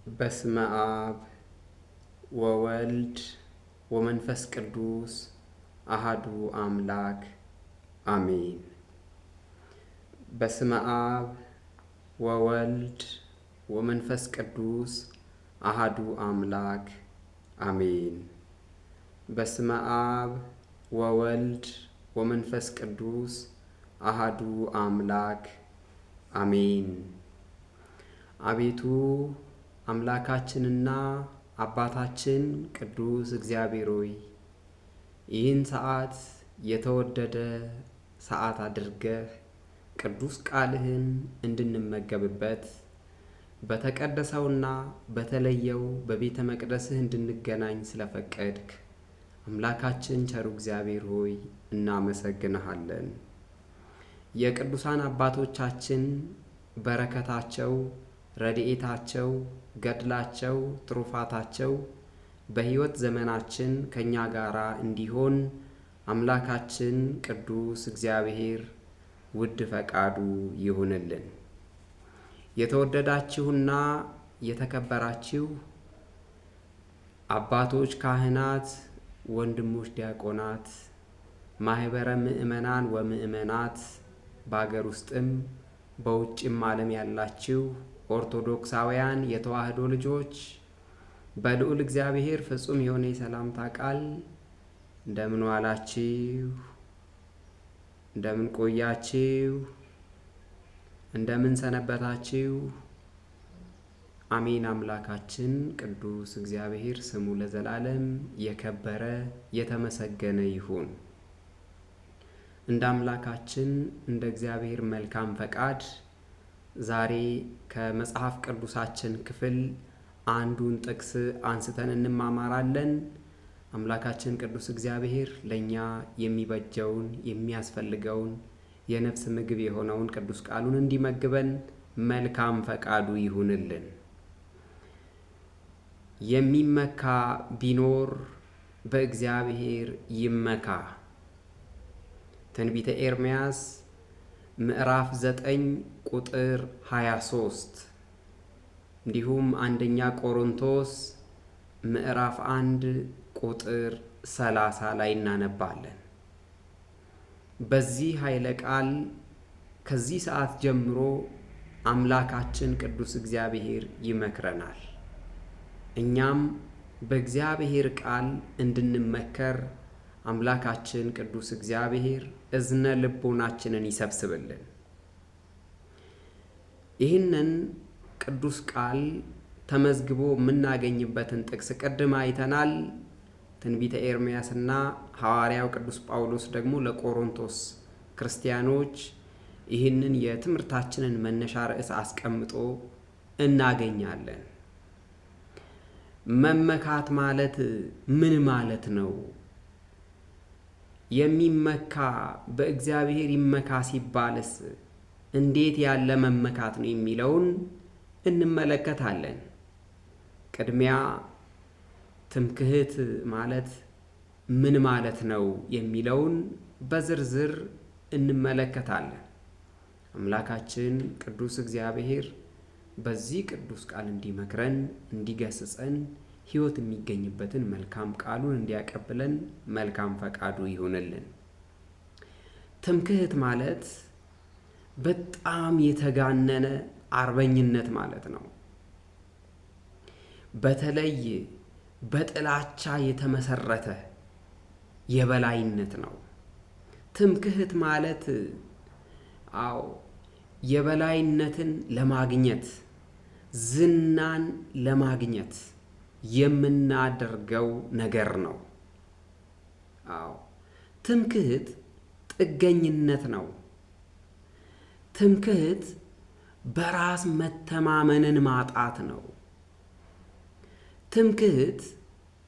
በስመ አብ ወወልድ ወመንፈስ ቅዱስ አሃዱ አምላክ አሜን። በስመ አብ ወወልድ ወመንፈስ ቅዱስ አሃዱ አምላክ አሜን። በስመ አብ ወወልድ ወመንፈስ ቅዱስ አሃዱ አምላክ አሜን። አቤቱ አምላካችንና አባታችን ቅዱስ እግዚአብሔር ሆይ፣ ይህን ሰዓት የተወደደ ሰዓት አድርገህ ቅዱስ ቃልህን እንድንመገብበት በተቀደሰውና በተለየው በቤተ መቅደስህ እንድንገናኝ ስለፈቀድክ አምላካችን ቸሩ እግዚአብሔር ሆይ እናመሰግንሃለን። የቅዱሳን አባቶቻችን በረከታቸው፣ ረድኤታቸው፣ ገድላቸው፣ ትሩፋታቸው በሕይወት ዘመናችን ከእኛ ጋር እንዲሆን አምላካችን ቅዱስ እግዚአብሔር ውድ ፈቃዱ ይሁንልን። የተወደዳችሁና የተከበራችሁ አባቶች ካህናት፣ ወንድሞች ዲያቆናት፣ ማህበረ ምእመናን ወምእመናት፣ በአገር ውስጥም በውጭም ዓለም ያላችሁ ኦርቶዶክሳውያን የተዋሕዶ ልጆች፣ በልዑል እግዚአብሔር ፍጹም የሆነ የሰላምታ ቃል እንደምን ዋላችሁ? እንደምን ቆያችሁ? እንደምን ሰነበታችሁ? አሜን። አምላካችን ቅዱስ እግዚአብሔር ስሙ ለዘላለም የከበረ የተመሰገነ ይሁን። እንደ አምላካችን እንደ እግዚአብሔር መልካም ፈቃድ ዛሬ ከመጽሐፍ ቅዱሳችን ክፍል አንዱን ጥቅስ አንስተን እንማማራለን። አምላካችን ቅዱስ እግዚአብሔር ለእኛ የሚበጀውን፣ የሚያስፈልገውን፣ የነፍስ ምግብ የሆነውን ቅዱስ ቃሉን እንዲመግበን መልካም ፈቃዱ ይሁንልን። የሚመካ ቢኖር በእግዚአብሔር ይመካ። ትንቢተ ኤርምያስ ምዕራፍ 9 ቁጥር 23፣ እንዲሁም አንደኛ ቆሮንቶስ ምዕራፍ 1 ቁጥር 30 ላይ እናነባለን። በዚህ ኃይለ ቃል ከዚህ ሰዓት ጀምሮ አምላካችን ቅዱስ እግዚአብሔር ይመክረናል። እኛም በእግዚአብሔር ቃል እንድንመከር አምላካችን ቅዱስ እግዚአብሔር እዝነ ልቦናችንን ይሰብስብልን። ይህንን ቅዱስ ቃል ተመዝግቦ የምናገኝበትን ጥቅስ ቅድም አይተናል። ትንቢተ ኤርምያስና ሐዋርያው ቅዱስ ጳውሎስ ደግሞ ለቆሮንቶስ ክርስቲያኖች ይህንን የትምህርታችንን መነሻ ርዕስ አስቀምጦ እናገኛለን። መመካት ማለት ምን ማለት ነው? የሚመካ በእግዚአብሔር ይመካ ሲባልስ እንዴት ያለ መመካት ነው የሚለውን እንመለከታለን። ቅድሚያ ትምክህት ማለት ምን ማለት ነው የሚለውን በዝርዝር እንመለከታለን። አምላካችን ቅዱስ እግዚአብሔር በዚህ ቅዱስ ቃል እንዲመክረን፣ እንዲገስጸን፣ ሕይወት የሚገኝበትን መልካም ቃሉን እንዲያቀብለን መልካም ፈቃዱ ይሁንልን። ትምክህት ማለት በጣም የተጋነነ አርበኝነት ማለት ነው። በተለይ በጥላቻ የተመሰረተ የበላይነት ነው። ትምክህት ማለት አዎ የበላይነትን ለማግኘት፣ ዝናን ለማግኘት የምናደርገው ነገር ነው። አዎ ትምክህት ጥገኝነት ነው። ትምክህት በራስ መተማመንን ማጣት ነው። ትምክህት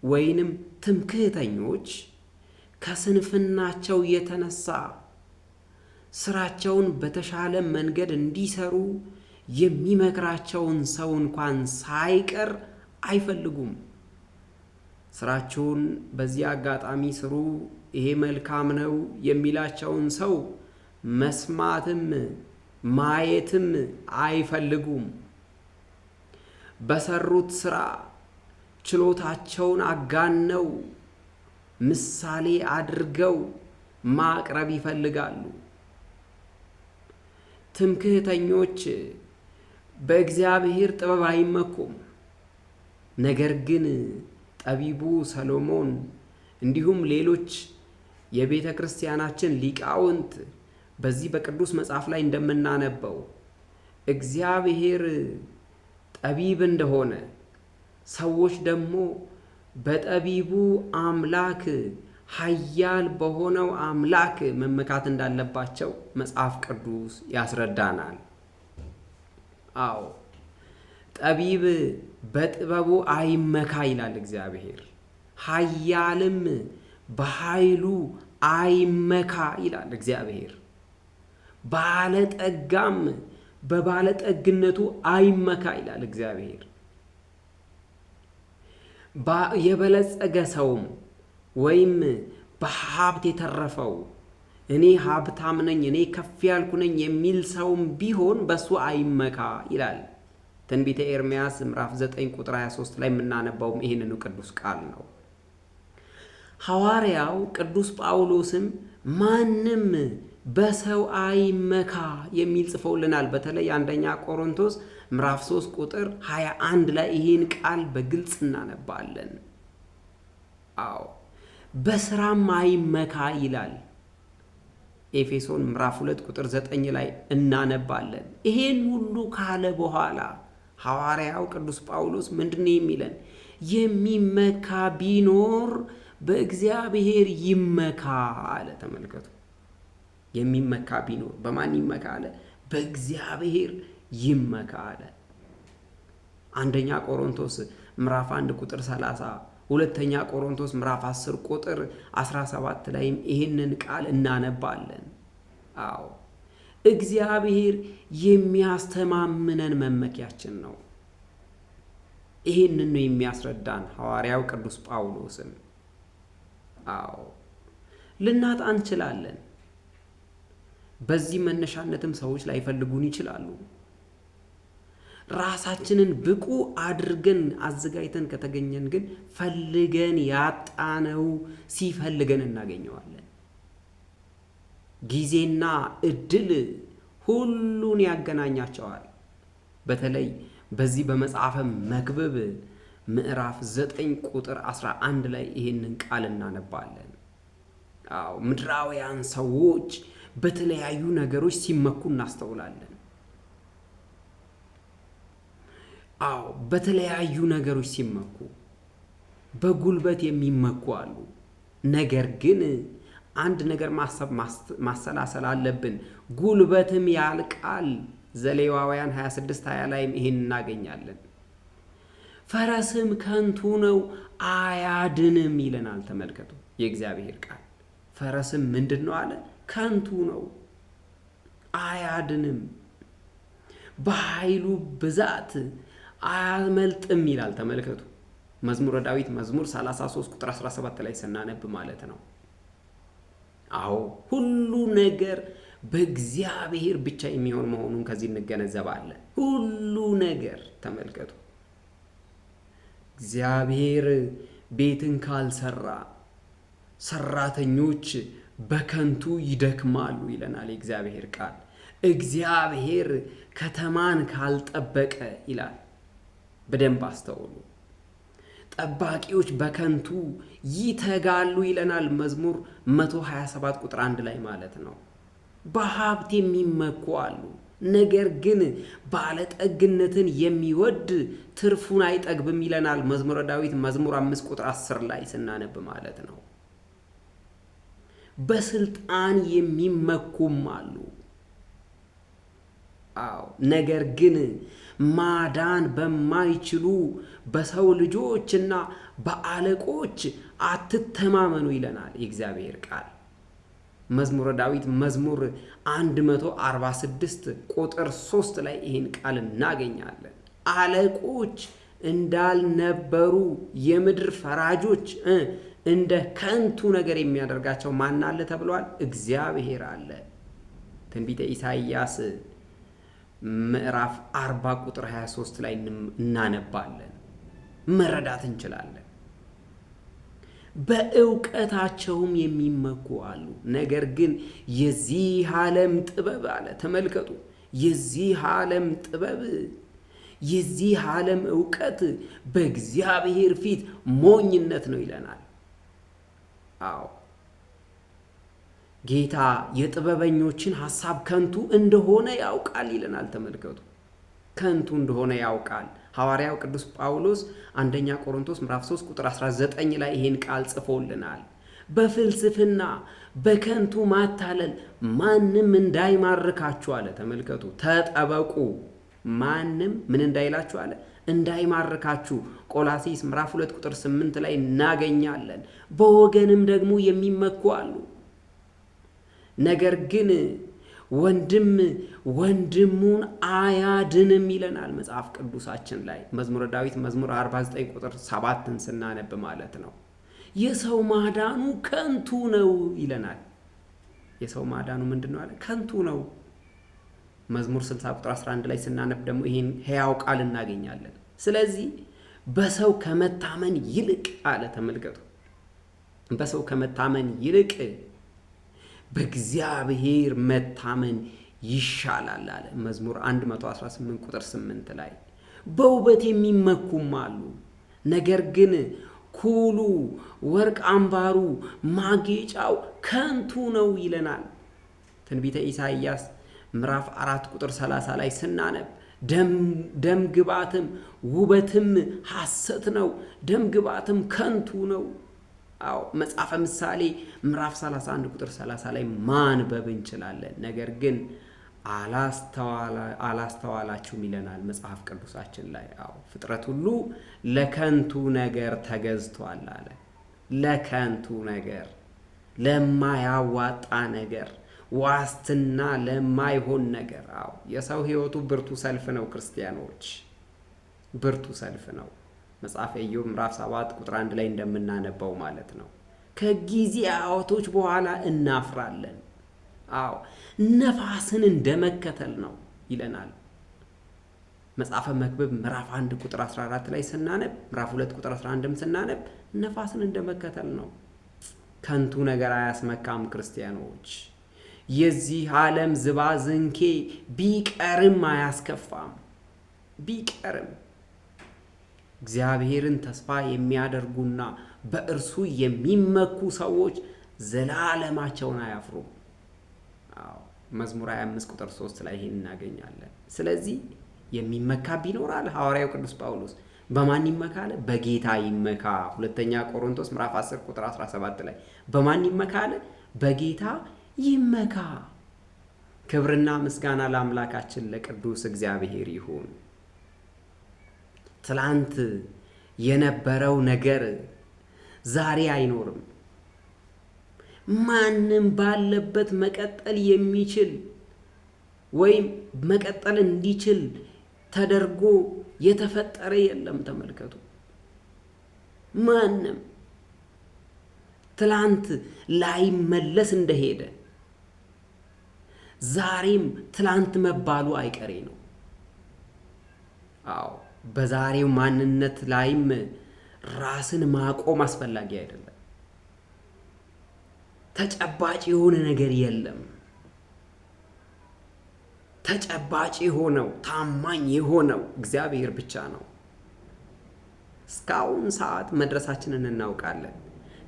ወይንም ትምክህተኞች ከስንፍናቸው የተነሳ ስራቸውን በተሻለ መንገድ እንዲሰሩ የሚመክራቸውን ሰው እንኳን ሳይቀር አይፈልጉም። ስራችሁን በዚህ አጋጣሚ ስሩ፣ ይሄ መልካም ነው የሚላቸውን ሰው መስማትም ማየትም አይፈልጉም። በሰሩት ስራ ችሎታቸውን አጋነው ምሳሌ አድርገው ማቅረብ ይፈልጋሉ። ትምክህተኞች በእግዚአብሔር ጥበብ አይመኩም። ነገር ግን ጠቢቡ ሰሎሞን እንዲሁም ሌሎች የቤተ ክርስቲያናችን ሊቃውንት በዚህ በቅዱስ መጽሐፍ ላይ እንደምናነበው እግዚአብሔር ጠቢብ እንደሆነ፣ ሰዎች ደግሞ በጠቢቡ አምላክ፣ ኃያል በሆነው አምላክ መመካት እንዳለባቸው መጽሐፍ ቅዱስ ያስረዳናል። አዎ፣ ጠቢብ በጥበቡ አይመካ ይላል እግዚአብሔር። ኃያልም በኃይሉ አይመካ ይላል እግዚአብሔር። ባለጠጋም በባለጠግነቱ አይመካ ይላል እግዚአብሔር። የበለጸገ ሰውም ወይም በሀብት የተረፈው፣ እኔ ሀብታም ነኝ፣ እኔ ከፍ ያልኩ ነኝ የሚል ሰውም ቢሆን በሱ አይመካ ይላል። ትንቢተ ኤርምያስ ምዕራፍ 9 ቁጥር 23 ላይ የምናነባውም ይህንኑ ቅዱስ ቃል ነው። ሐዋርያው ቅዱስ ጳውሎስም ማንም በሰው አይመካ የሚል ጽፈውልናል። በተለይ አንደኛ ቆሮንቶስ ምዕራፍ 3 ቁጥር 21 ላይ ይህን ቃል በግልጽ እናነባለን። አዎ፣ በስራም አይመካ ይላል። ኤፌሶን ምዕራፍ 2 ቁጥር 9 ላይ እናነባለን። ይሄን ሁሉ ካለ በኋላ ሐዋርያው ቅዱስ ጳውሎስ ምንድን ነው የሚለን? የሚመካ ቢኖር በእግዚአብሔር ይመካ አለ። ተመልከቱ። የሚመካ ቢኖር በማን ይመካ አለ? በእግዚአብሔር ይመካ አለ። አንደኛ ቆሮንቶስ ምዕራፍ 1 ቁጥር 30፣ ሁለተኛ ቆሮንቶስ ምዕራፍ 10 ቁጥር 17 ላይም ይህንን ቃል እናነባለን። አዎ፣ እግዚአብሔር የሚያስተማምነን መመኪያችን ነው። ይህንን ነው የሚያስረዳን ሐዋርያው ቅዱስ ጳውሎስም። አዎ፣ ልናጣ እንችላለን። በዚህ መነሻነትም ሰዎች ላይፈልጉን ይችላሉ። ራሳችንን ብቁ አድርገን አዘጋጅተን ከተገኘን ግን ፈልገን ያጣነው ሲፈልገን እናገኘዋለን። ጊዜና እድል ሁሉን ያገናኛቸዋል። በተለይ በዚህ በመጽሐፈ መክብብ ምዕራፍ 9 ቁጥር 11 ላይ ይህንን ቃል እናነባለን። አዎ፣ ምድራውያን ሰዎች በተለያዩ ነገሮች ሲመኩ እናስተውላለን። አዎ፣ በተለያዩ ነገሮች ሲመኩ፣ በጉልበት የሚመኩ አሉ። ነገር ግን አንድ ነገር ማሰብ ማሰላሰል አለብን። ጉልበትም ያልቃል። ዘሌዋውያን 26 20 ላይም ይሄን እናገኛለን። ፈረስም ከንቱ ነው አያድንም ይለናል። ተመልከቱ የእግዚአብሔር ቃል። ፈረስም ምንድን ነው አለ? ከንቱ ነው፣ አያድንም፣ በኃይሉ ብዛት አያመልጥም ይላል። ተመልከቱ መዝሙረ ዳዊት መዝሙር 33 ቁጥር 17 ላይ ስናነብ ማለት ነው። አዎ፣ ሁሉ ነገር በእግዚአብሔር ብቻ የሚሆን መሆኑን ከዚህ እንገነዘባለን። ሁሉ ነገር፣ ተመልከቱ፣ እግዚአብሔር ቤትን ካልሰራ ሰራተኞች በከንቱ ይደክማሉ ይለናል የእግዚአብሔር ቃል። እግዚአብሔር ከተማን ካልጠበቀ ይላል። በደንብ አስተውሉ። ጠባቂዎች በከንቱ ይተጋሉ ይለናል መዝሙር 127 ቁጥር 1 ላይ ማለት ነው። በሀብት የሚመኩ አሉ። ነገር ግን ባለጠግነትን የሚወድ ትርፉን አይጠግብም ይለናል መዝሙረ ዳዊት መዝሙር 5 ቁጥር 10 ላይ ስናነብ ማለት ነው። በስልጣን የሚመኩም አሉ። አዎ፣ ነገር ግን ማዳን በማይችሉ በሰው ልጆችና በአለቆች አትተማመኑ ይለናል የእግዚአብሔር ቃል። መዝሙረ ዳዊት መዝሙር 146 ቁጥር 3 ላይ ይህን ቃል እናገኛለን። አለቆች እንዳልነበሩ፣ የምድር ፈራጆች እንደ ከንቱ ነገር የሚያደርጋቸው ማን አለ ተብለዋል? እግዚአብሔር አለ። ትንቢተ ኢሳይያስ ምዕራፍ 40 ቁጥር 23 ላይ እናነባለን፣ መረዳት እንችላለን። በእውቀታቸውም የሚመኩ አሉ። ነገር ግን የዚህ ዓለም ጥበብ አለ። ተመልከቱ፣ የዚህ ዓለም ጥበብ፣ የዚህ ዓለም እውቀት በእግዚአብሔር ፊት ሞኝነት ነው ይለናል። አዎ፣ ጌታ የጥበበኞችን ሐሳብ ከንቱ እንደሆነ ያውቃል ይለናል። ተመልከቱ፣ ከንቱ እንደሆነ ያውቃል። ሐዋርያው ቅዱስ ጳውሎስ አንደኛ ቆሮንቶስ ምዕራፍ 3 ቁጥር 19 ላይ ይሄን ቃል ጽፎልናል። በፍልስፍና በከንቱ ማታለል ማንም እንዳይማርካችሁ አለ። ተመልከቱ፣ ተጠበቁ። ማንም ምን እንዳይላችሁ አለ? እንዳይማርካችሁ። ቆላሲስ ምዕራፍ 2 ቁጥር 8 ላይ እናገኛለን። በወገንም ደግሞ የሚመኩ አሉ። ነገር ግን ወንድም ወንድሙን አያድንም ይለናል መጽሐፍ ቅዱሳችን ላይ፣ መዝሙረ ዳዊት መዝሙር 49 ቁጥር 7ን ስናነብ ማለት ነው። የሰው ማዳኑ ከንቱ ነው ይለናል። የሰው ማዳኑ ምንድን ነው አለ? ከንቱ ነው። መዝሙር 60 ቁጥር 11 ላይ ስናነብ ደግሞ ይህን ሕያው ቃል እናገኛለን። ስለዚህ በሰው ከመታመን ይልቅ አለ፣ ተመልከቱ፣ በሰው ከመታመን ይልቅ በእግዚአብሔር መታመን ይሻላል አለ። መዝሙር 118 ቁጥር 8 ላይ። በውበት የሚመኩም አሉ። ነገር ግን ኩሉ፣ ወርቅ አምባሩ፣ ማጌጫው ከንቱ ነው ይለናል። ትንቢተ ኢሳይያስ ምዕራፍ 4 ቁጥር 30 ላይ ስናነብ ደም ግባትም ውበትም ሐሰት ነው፣ ደም ግባትም ከንቱ ነው። አዎ፣ መጽሐፈ ምሳሌ ምዕራፍ 31 ቁጥር 30 ላይ ማንበብ እንችላለን። ነገር ግን አላስተዋላችሁም ይለናል መጽሐፍ ቅዱሳችን ላይ። አዎ፣ ፍጥረት ሁሉ ለከንቱ ነገር ተገዝቷል አለ። ለከንቱ ነገር፣ ለማያዋጣ ነገር፣ ዋስትና ለማይሆን ነገር። አዎ፣ የሰው ሕይወቱ ብርቱ ሰልፍ ነው ክርስቲያኖች፣ ብርቱ ሰልፍ ነው። መጽሐፈ ኢዮብ ምዕራፍ 7 ቁጥር 1 ላይ እንደምናነበው ማለት ነው። ከጊዜያቶች በኋላ እናፍራለን። አዎ፣ ነፋስን እንደመከተል ነው ይለናል። መጽሐፈ መክብብ ምዕራፍ 1 ቁጥር 14 ላይ ስናነብ፣ ምዕራፍ 2 ቁጥር 11ም ስናነብ ነፋስን እንደመከተል ነው። ከንቱ ነገር አያስመካም ክርስቲያኖች። የዚህ ዓለም ዝባዝንኬ ቢቀርም አያስከፋም። ቢቀርም እግዚአብሔርን ተስፋ የሚያደርጉና በእርሱ የሚመኩ ሰዎች ዘላለማቸውን አያፍሩም። አዎ፣ መዝሙር 25 ቁጥር 3 ላይ ይሄን እናገኛለን። ስለዚህ የሚመካ ቢኖር አለ ሐዋርያው ቅዱስ ጳውሎስ፣ በማን ይመካ አለ? በጌታ ይመካ። ሁለተኛ ቆሮንቶስ ምዕራፍ 10 ቁጥር 17 ላይ በማን ይመካ አለ? በጌታ ይመካ። ክብርና ምስጋና ለአምላካችን ለቅዱስ እግዚአብሔር ይሁን። ትላንት የነበረው ነገር ዛሬ አይኖርም። ማንም ባለበት መቀጠል የሚችል ወይም መቀጠል እንዲችል ተደርጎ የተፈጠረ የለም። ተመልከቱ። ማንም ትላንት ላይመለስ እንደሄደ ዛሬም ትላንት መባሉ አይቀሬ ነው። አዎ፣ በዛሬው ማንነት ላይም ራስን ማቆም አስፈላጊ አይደለም። ተጨባጭ የሆነ ነገር የለም። ተጨባጭ የሆነው፣ ታማኝ የሆነው እግዚአብሔር ብቻ ነው። እስካሁን ሰዓት መድረሳችንን እናውቃለን።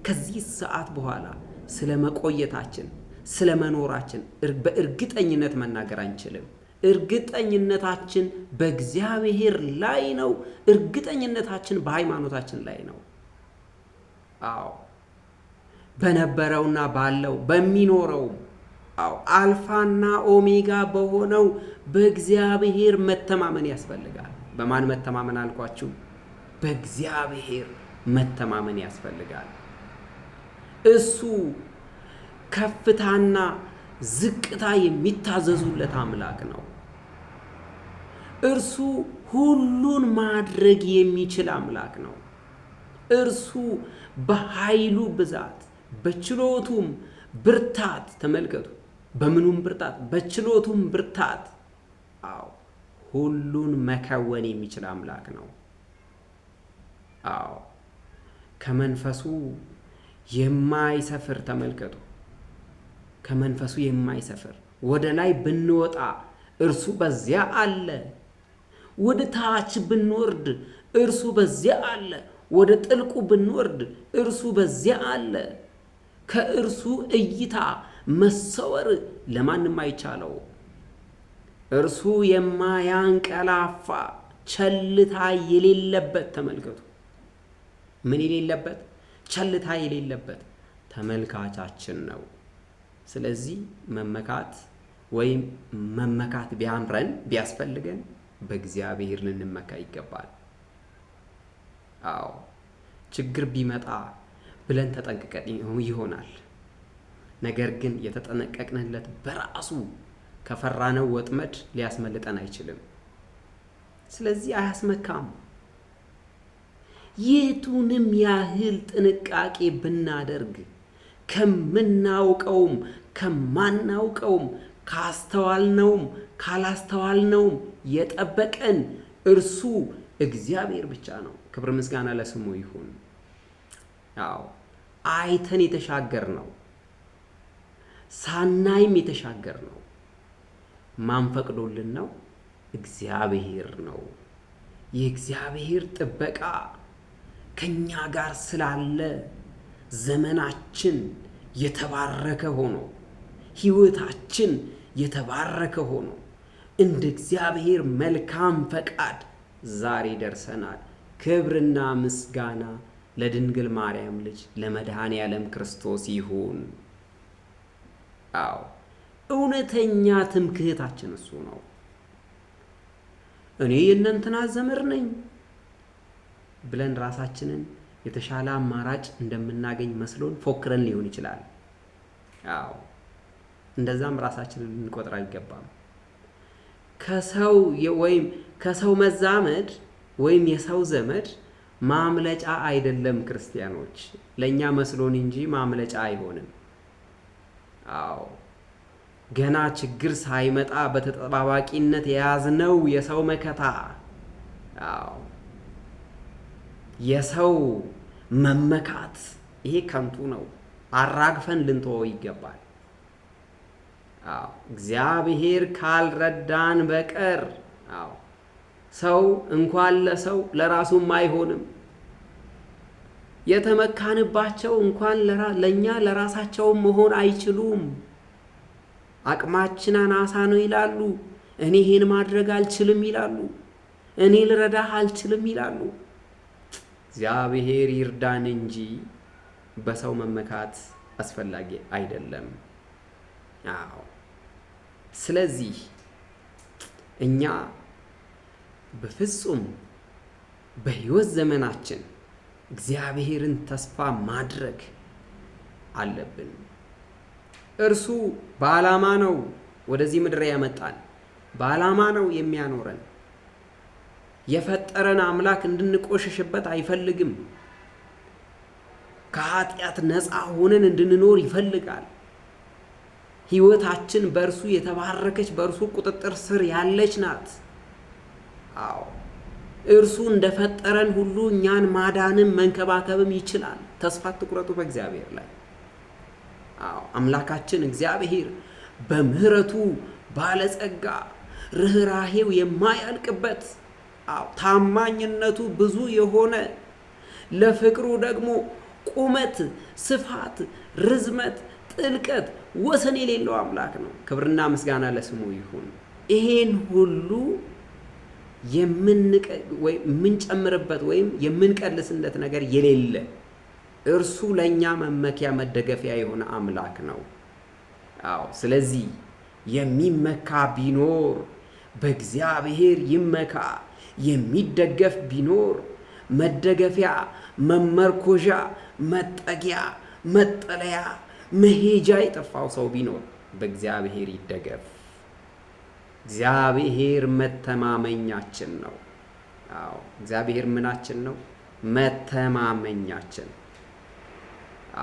ከዚህ ሰዓት በኋላ ስለ መቆየታችን፣ ስለ መኖራችን በእርግጠኝነት መናገር አንችልም። እርግጠኝነታችን በእግዚአብሔር ላይ ነው። እርግጠኝነታችን በሃይማኖታችን ላይ ነው። አዎ፣ በነበረውና ባለው በሚኖረውም፣ አዎ፣ አልፋና ኦሜጋ በሆነው በእግዚአብሔር መተማመን ያስፈልጋል። በማን መተማመን አልኳችሁ? በእግዚአብሔር መተማመን ያስፈልጋል። እሱ ከፍታና ዝቅታ የሚታዘዙለት አምላክ ነው። እርሱ ሁሉን ማድረግ የሚችል አምላክ ነው። እርሱ በኃይሉ ብዛት በችሎቱም ብርታት፣ ተመልከቱ፣ በምኑም ብርታት? በችሎቱም ብርታት፣ አዎ። ሁሉን መከወን የሚችል አምላክ ነው። አዎ ከመንፈሱ የማይሰፍር ተመልከቱ፣ ከመንፈሱ የማይሰፍር ወደ ላይ ብንወጣ እርሱ በዚያ አለ። ወደ ታች ብንወርድ እርሱ በዚያ አለ። ወደ ጥልቁ ብንወርድ እርሱ በዚያ አለ። ከእርሱ እይታ መሰወር ለማንም አይቻለው። እርሱ የማያንቀላፋ ቸልታ የሌለበት ተመልከቱ፣ ምን የሌለበት? ቸልታ የሌለበት ተመልካቻችን ነው። ስለዚህ መመካት ወይም መመካት ቢያምረን ቢያስፈልገን በእግዚአብሔር ልንመካ ይገባል። አዎ ችግር ቢመጣ ብለን ተጠንቅቀን ይሆናል። ነገር ግን የተጠነቀቅንለት በራሱ ከፈራነው ወጥመድ ሊያስመልጠን አይችልም። ስለዚህ አያስመካም። የቱንም ያህል ጥንቃቄ ብናደርግ ከምናውቀውም ከማናውቀውም ካስተዋልነውም ካላስተዋልነውም የጠበቀን እርሱ እግዚአብሔር ብቻ ነው። ክብር ምስጋና ለስሙ ይሁን። አዎ አይተን የተሻገር ነው፣ ሳናይም የተሻገር ነው። ማን ፈቅዶልን ነው? እግዚአብሔር ነው። የእግዚአብሔር ጥበቃ ከኛ ጋር ስላለ ዘመናችን የተባረከ ሆኖ ሕይወታችን የተባረከ ሆኖ እንደ እግዚአብሔር መልካም ፈቃድ ዛሬ ደርሰናል። ክብርና ምስጋና ለድንግል ማርያም ልጅ ለመድኃኔ ዓለም ክርስቶስ ይሁን። አዎ እውነተኛ ትምክህታችን እሱ ነው። እኔ የእነንትና ዘመድ ነኝ ብለን ራሳችንን የተሻለ አማራጭ እንደምናገኝ መስሎን ፎክረን ሊሆን ይችላል። አዎ እንደዛም ራሳችንን ልንቆጥር አይገባም። ከሰው ወይም ከሰው መዛመድ ወይም የሰው ዘመድ ማምለጫ አይደለም። ክርስቲያኖች ለእኛ መስሎን እንጂ ማምለጫ አይሆንም። አዎ ገና ችግር ሳይመጣ በተጠባባቂነት የያዝነው የሰው መከታ፣ አዎ የሰው መመካት፣ ይሄ ከንቱ ነው። አራግፈን ልንተወው ይገባል። አዎ እግዚአብሔር ካልረዳን በቀር አዎ ሰው እንኳን ለሰው ለራሱም አይሆንም። የተመካንባቸው እንኳን ለእኛ ለራሳቸውም መሆን አይችሉም። አቅማችን አናሳ ነው ይላሉ። እኔ ይሄን ማድረግ አልችልም ይላሉ። እኔ ልረዳህ አልችልም ይላሉ። እግዚአብሔር ይርዳን እንጂ በሰው መመካት አስፈላጊ አይደለም። አዎ ስለዚህ እኛ በፍጹም በሕይወት ዘመናችን እግዚአብሔርን ተስፋ ማድረግ አለብን። እርሱ በዓላማ ነው ወደዚህ ምድር ያመጣን፣ በዓላማ ነው የሚያኖረን። የፈጠረን አምላክ እንድንቆሽሽበት አይፈልግም። ከኃጢአት ነፃ ሆነን እንድንኖር ይፈልጋል። ሕይወታችን በእርሱ የተባረከች በእርሱ ቁጥጥር ስር ያለች ናት። አዎ እርሱ እንደፈጠረን ሁሉ እኛን ማዳንም መንከባከብም ይችላል። ተስፋ አትቁረጡ በእግዚአብሔር ላይ። አዎ አምላካችን እግዚአብሔር በምሕረቱ ባለጸጋ፣ ርኅራሄው የማያልቅበት፣ አዎ ታማኝነቱ ብዙ የሆነ ለፍቅሩ ደግሞ ቁመት፣ ስፋት፣ ርዝመት፣ ጥልቀት፣ ወሰን የሌለው አምላክ ነው። ክብርና ምስጋና ለስሙ ይሁን። ይሄን ሁሉ የምንጨምርበት ወይም የምንቀልስለት ነገር የሌለ እርሱ ለእኛ መመኪያ መደገፊያ የሆነ አምላክ ነው። አዎ ስለዚህ የሚመካ ቢኖር በእግዚአብሔር ይመካ። የሚደገፍ ቢኖር መደገፊያ፣ መመርኮዣ፣ መጠጊያ፣ መጠለያ፣ መሄጃ የጠፋው ሰው ቢኖር በእግዚአብሔር ይደገፍ። እግዚአብሔር መተማመኛችን ነው። አዎ እግዚአብሔር ምናችን ነው? መተማመኛችን።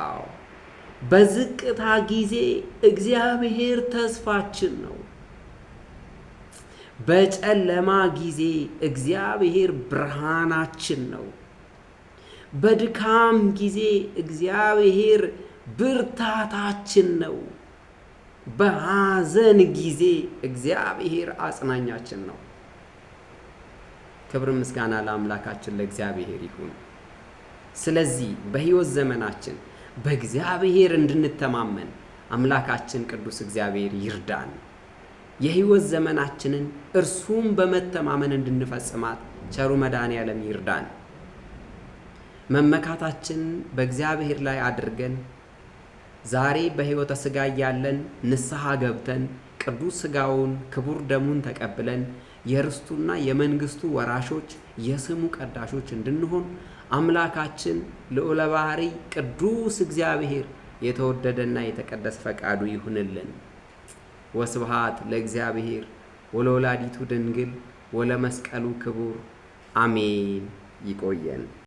አዎ በዝቅታ ጊዜ እግዚአብሔር ተስፋችን ነው። በጨለማ ጊዜ እግዚአብሔር ብርሃናችን ነው። በድካም ጊዜ እግዚአብሔር ብርታታችን ነው። በሐዘን ጊዜ እግዚአብሔር አጽናኛችን ነው። ክብር ምስጋና ለአምላካችን ለእግዚአብሔር ይሁን። ስለዚህ በሕይወት ዘመናችን በእግዚአብሔር እንድንተማመን አምላካችን ቅዱስ እግዚአብሔር ይርዳን። የሕይወት ዘመናችንን እርሱም በመተማመን እንድንፈጽማት ቸሩ መድኃኔዓለም ይርዳን። መመካታችን በእግዚአብሔር ላይ አድርገን ዛሬ በሕይወተ ሥጋ እያለን ንስሐ ገብተን ቅዱስ ሥጋውን ክቡር ደሙን ተቀብለን የርስቱና የመንግስቱ ወራሾች የስሙ ቀዳሾች እንድንሆን አምላካችን ልዑለ ባሕርይ ቅዱስ እግዚአብሔር የተወደደና የተቀደሰ ፈቃዱ ይሁንልን። ወስብሃት ለእግዚአብሔር ወለወላዲቱ ድንግል ወለመስቀሉ ክቡር አሜን። ይቆየን።